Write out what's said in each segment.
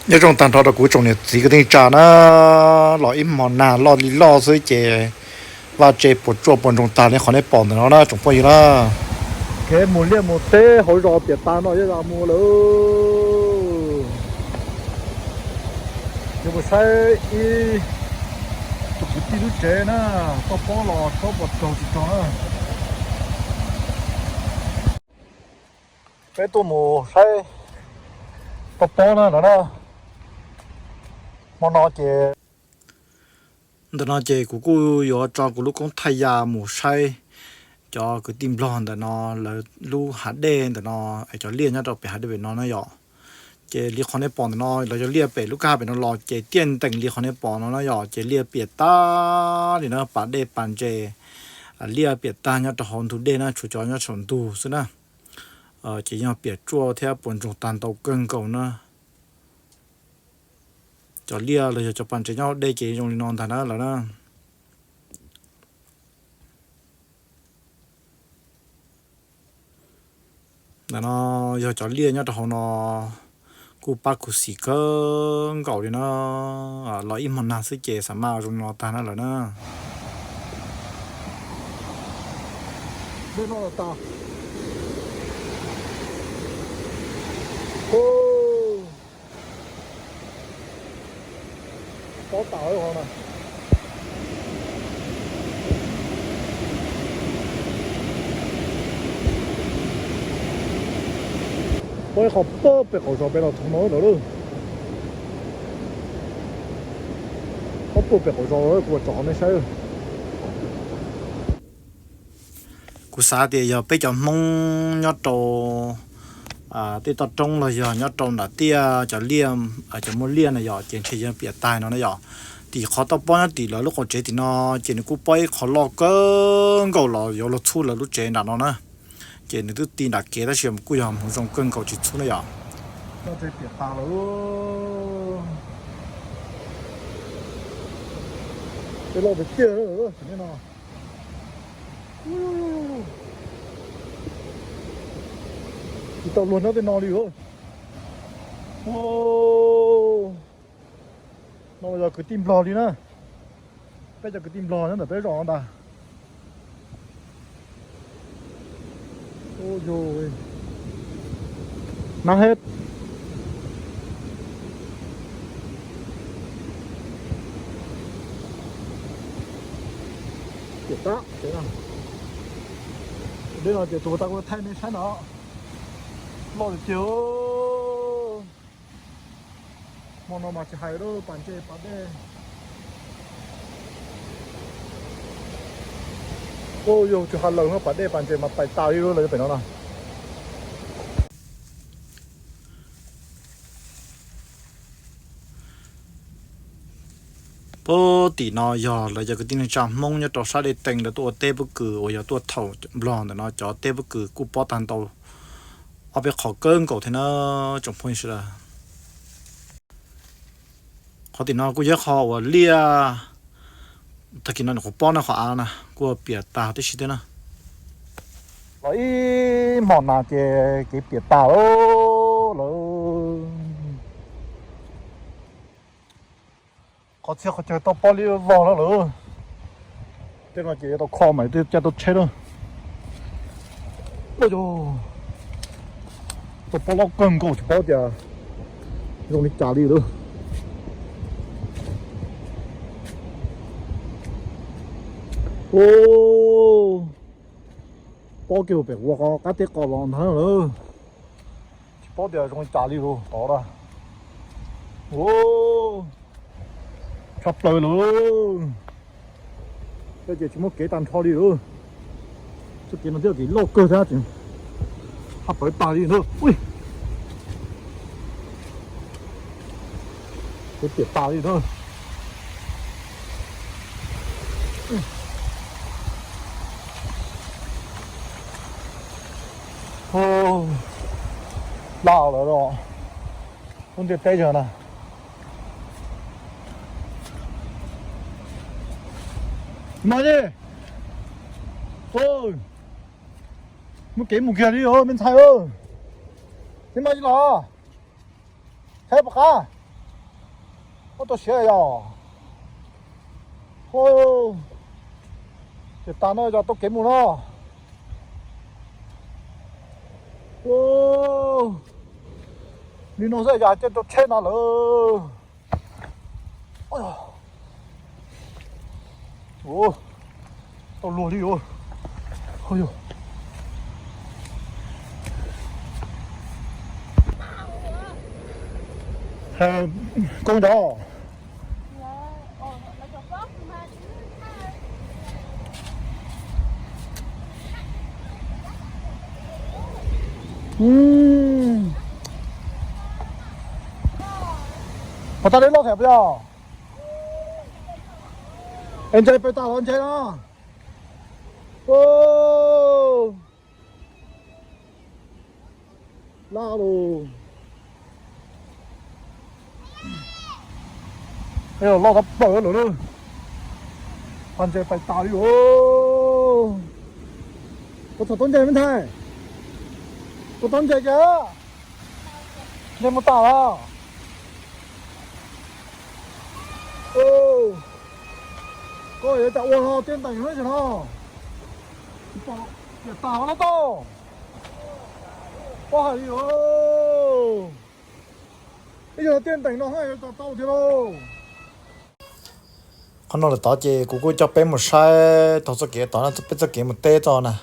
Nyob zoo tag nrho rau kuv tsoom niam txiv kwv tij neej tsa na, los ib hmo nag loj li loj xwb ces vaj tse puas tsuaj puas ntsoog tag li qhov nej pom ntawm no na tsoom phooj ywg na. Kev mus liaj mus teb hauv zos piam tas no yuav mus lawm. Yuav mus saib ib tus kwv tij lub tsev na, toj pob los tsob puas raug tsis raug na. Peb tuaj mus saib toj pob na no na. Hmo no ces, ntawm no ces kuv kuj yuav tso kuv lub koob thaj ya mus saib cov kwv tij nplog ntawm no lawv lub hav dej ntawm no, es cov liaj nyob rau pem hav dej pem no na yom. Ces li qhov nej pom ntawm no lawv cov liaj pem lub kwj ha pem no los ces tiaj ntees li qhov nej pom no na yom, ces liaj piam tag li na, pas dej pas ntses, liaj piam tag nyob rau hauv ntug dej na, tshuav cov nyob saum ntug xwb na. Ces yog piam tsuaj thiab puas ntsoog tag ntau kawg nkaus na. Cov liaj los yog cov pas ntses nyob hauv dej ces zoo li no ntag na lawm na. Ntawm no yog cov liaj nyob rau hauv no kuj pab khuv xim kawg nkaus li na. Los ib hmo nag xwb ces xav mas zoo li no tag na lawm na. Pob tas na. Pob ib qho pem qaum zos pem los txog no lawm. Pob puag pem qaum zos kuv tsom nej saib. Kuv xav tias yog peb cov Hmoob nyob rau tej toj roob los yog nyob rau nram tiaj cov liaj, cov muaj liaj na yom, ces ntshe yog piam tas no na yom. Tim qhov toj pob nyob tim lawv lub qaum tsev tim no ces nws kuj pob ib qho loj kawg nkaus los yuav luag txhub lawv lub tsev nram no na. Ces nws twb ti nram kev tab sis kuj yog hmoov zoo kawg nkaus tsis txhub na yom. Tej loj tiag tiag no. Tsis tau luag nyob tej no li. No yog kwv tij nplog li na. Peb cov kwv tij nplog nyob ntawm peb zos no ntag. Nag hej. Dej no ces tus tau kuv thaij nej saib no. Loj tiag tiag. Hmo no mas tsis hais lawm, pas ntses pas dej. Yog tsis hais lawm, pas dej pas ntses mas pais tas li lawm pem no na. Puag tim no yog lawv cov kwv tij neej tsa Hmoob nyob rau sab dej tees lawv tuaj ua teb pob kws uas yog tuaj thaum nplog ntawm no cov teb pob kws kuj pob tag ntau ob peb qho kawg nkaus thiab na tsoom phooj ywg sawv daws. Qhov tim no kuj yog qhov uas liaj tag kis no nyuam qhuav pob na, qhov av na kuj piam tas tib si thiab na. Los ib hmos nas ces kev piam tas lawm. Qhov txhia qhov chaw toj pob liab vog no lawm. Tej no ces yuav tau kho mas tej caij tuaj tsheb na. Toj pob loj kawg nkaus tsis paub tias zoo li cas li lawm. Pob kiag pem ua qhov qab teb qos los ntag lawm. Tsis paub tias zoo li cas li lawm tod na. Tshaj plaws lawm. Tej ces tsis muaj kev tag nrho li lawm. Txoj kev no twb yog kev loj kawg thiab, haj pawv tag li na. Kev piam tas li na. Laj lawm os, lub ntiaj teb yog na. Mas muaj kev mus kiag li os me ntxhais. Tsis mas tsis los, saib puas qab. Tau siav yog. Ces tas no yog tau kev mus no. Li no xwb yog hais tias rau tsheb no lawm. Tau luag li. Koob nrov. Pos tas li loj thiab puas yog? Es ntses pes tas los ntses no. Laj lus. Loj tau plaws lawm na. Pos ntses pes tas li os. Puas txog tau ntses me ntxhais? Puas tau ntses kiag? Ntses mus tas los? Koj yuav cas ua no tiaj ntees na no. Tiam tas no tau. Pob hais li os. Ib yog tiaj ntees no yuav tau thiab lauj. Qhov no lawm tod ces kuv kuj coj peb mus saib tau txoj kev tod na, peb txoj kev mus teb tod na.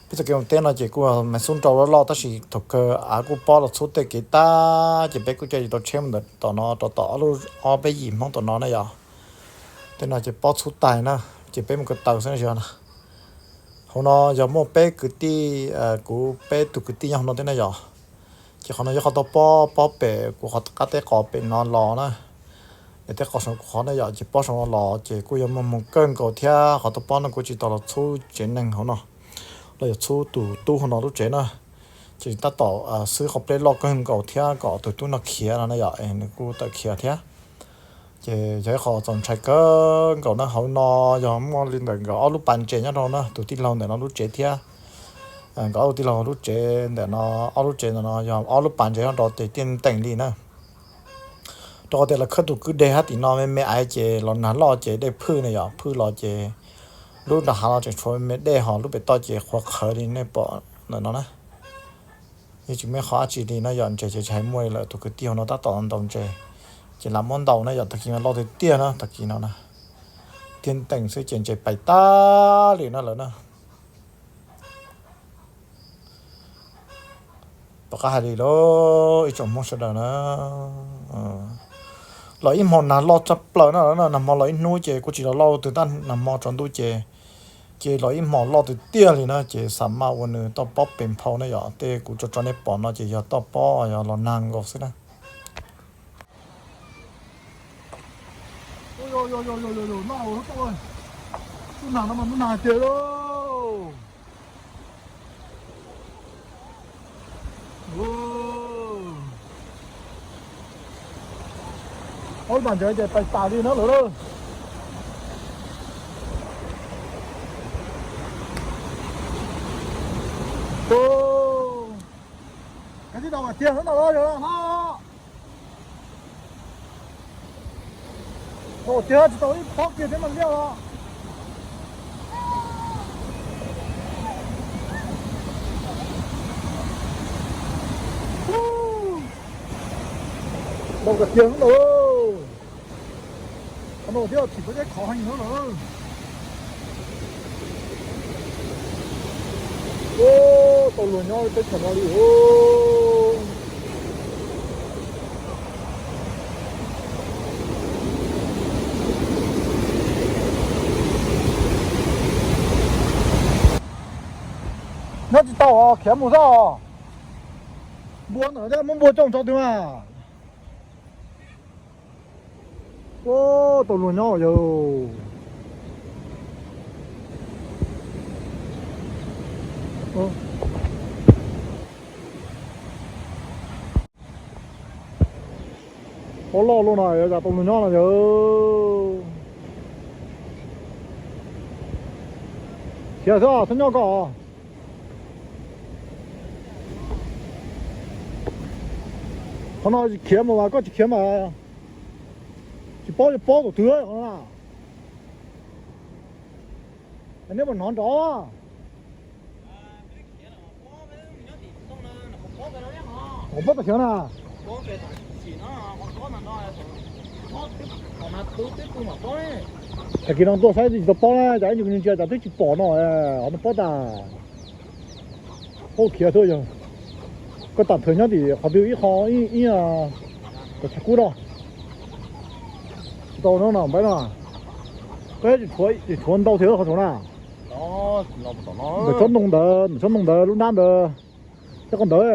Peb txoj kev mus teb no ces kuj me xub nrau loj loj tab sis thaum kawg av kuj pob los txhub tej kev tag ces peb kuj coj tau tsheb mus ntawm tom no rau tom ob lub ob peb yim Hmoob tom no na yom. Tej no ces pob txhub tag na, ces peb mus ko taw xwb na. Hauv no yog muaj peb kwv tij, kuv peb tug kwv tij nyob hauv no thiab na yom. Ces qhov no yog qhov tau pob, pob pem kuv qhov qab teb qos pem no los na. Es teb qos saum kuv qhov na yom, ces pob saum no los ces kuj yog muaj hmoo kawg nkaus thiab qhov tau pob no kuj tsis tau los txhub tsev neeg hauv no, los yog txhub tus tub hauv no lub tsev na. Ces tab tom xwb qhov pleb loj kawg nkaus thiab kom tus tub no khiav no na yom, es nws kuj tawm khiav thiab. Ces yog ib qho txaus ntshai kawg nkaus na, hauv no yog muaj li ntawm nkawd ob lub pas ntses nyob rau na, tus tij laug ntawm no lub tsev thiab nkawd ob tij laug lub tsev ntawm no, ob lub tsev ntawm no yog ob lub pas ntses nyob rau ces tiaj ntees li na. Rau qhov tias lawv khawb tus kwj deg hab tim no me me aiv ces los nag loj ces dej phwj na yom, phwj los ces lub nram hav no tseem tshuav me dej ho lub pem toj ces qhuav qhawv li nej pom ntawm no na. Yeej tsis muaj qhov dab tsi li no yom, ntses ces tsis hais muaj li lawm, tus kwv tij hauv no tab tom ntaus ntses, ces lam muab ntaus na yom, tag kis no loj tiag tiag na, tag kis no na, tiaj ntees xwb ces ntses pais tag li na lawm na. Tom qab hais li lauj ib tsoom Hmoob sawv daws na, los ib hmo nag loj tshaj plaws na, nag hmo los ib hnub ces kuj tsis los loj twg tab nag hmo tsaus ntuj ces, ces los ib hmo loj tiag tiag li na ces xa maj ua nws toj pob pes nphau na yom, tej kuv tso tso nej pom no ces yog toj pob yog los nag nkaus xwb na. Ub nag no mas hnub nag tiag lauj. Ob lub pas ntses ces pais tas li na lawm lauj. Kav tsij tau tiag no yog na. Tau tiag tsis tau ib pob kiag thiab mas liaj os. Ntau tiag tiag no. Qhov no thiab tsis paub teb khov heev no lawm. Tau luag nyob teb chaws no li os. Nyob tsis tau os, khiav mus xwb os. Npua ntawm thiab muab npua coj tso twg mas. Ua tau luag nyob yog. Pob loj luaj no yog tau luag nyob no yog. Khiav xwb, xyov nyob koj. Qhov no tsis khiav mas, koj tsis khiav mas. Tsis paub, tsis paub tus twg qhov no na. Neb puas hnov nrov? Qhov pob tag xyov na. Tag kis no tuaj saib tsis tau paub na, cas ib ntsis ntsia cas twb tsis pom no, qhov no pob tas. Paub khiav tuaj yog. Koj tam thawj nyob tim qhov twg ib qho, ib, ib, cov tshav kub no. Ntau no no npaib no. Koj tshuav, tshuav ntau thiab qhov saum na. Ntawm tsob ntoo ntawd, ntawm tsob ntoo ntawd lub nrab ntawd. Thiab qhov ntawd.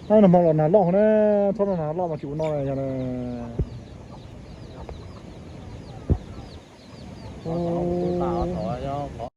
Nag hmo los nag loj na, txhob nag loj mas tsis ua no yog.